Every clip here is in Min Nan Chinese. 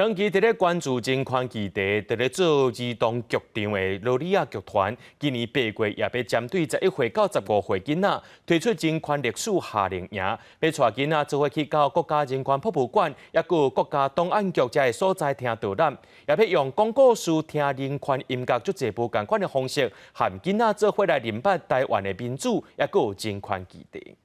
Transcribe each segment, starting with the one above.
長期佇咧關注人權議題，佇咧做兒童劇場的羅里亞劇團，今年8月也欲針對11歲到15歲囡仔推出人權歷史夏令營，欲帶囡仔做伙去到國家人權博物館，抑閣國家檔案局遮个所在聽導覽，也欲用講故事、聽人權音樂，足濟無仝款的方式，和囡仔做伙來認捌台灣的民主，抑閣人權議題。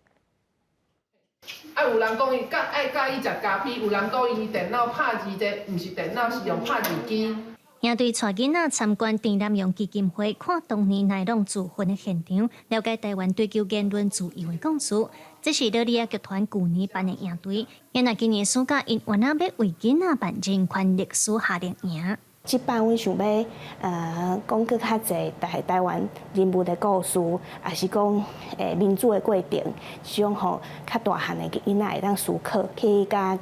啊，有人講伊教愛教伊食咖啡，有人講伊電腦拍字這毋是電腦，是用拍字機。營隊帶囡仔參觀鄭南榕基金會，看當年內攏自焚的現場，了解台灣追求言論自由的故事。這是羅里亞劇團舊年辦的營隊，𪜶今年暑假𪜶原來欲為囡仔辦人權歷史夏令營。這擺阮想欲講閣較濟台灣人物的故事，抑是講民主的過程，這種予較大漢的囡仔會當思考，去佮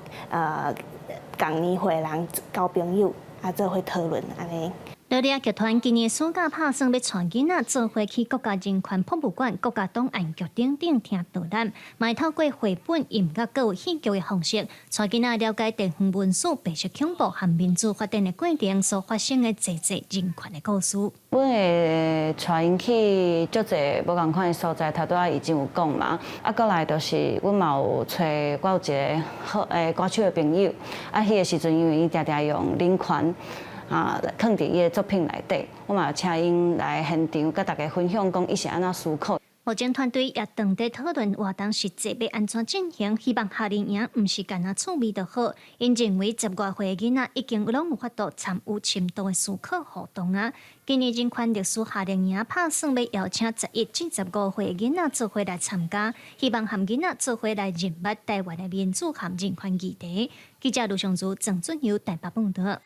仝年歲人交朋友，啊，做伙討論按呢。羅里亞劇團今年暑假拍算欲帶囡仔做伙去國家人權博物館、國家檔案局等等聽導覽，嘛會透過繪本、音樂閣有戲劇的方式，帶囡仔了解地方文史、白色恐怖和民主發展的過程所發生的濟濟人權的故事。阮會帶𪜶去足濟無仝款的所在，頭拄仔已經有講嘛。啊，閣來就是阮嘛有揣我有一个好歌手的朋友，啊，彼个時陣因為伊定定用人權啊，囥佇伊的作品內底，我嘛有請𪜶來現場，佮大家分享，講伊是按怎思考。目前團隊也正佇討論活動實際欲按怎進行，希望夏令營毋是干焦趣味就好。𪜶認為十外歲的囡仔已經攏有法度參與深度的思考活動啊。今年人權歷史夏令營拍算欲邀請11至15歲的囡仔做伙來參加，希望和囡仔做伙來認捌台灣的民主和人權議題。記者盧尚如、鄭俊友台北報導。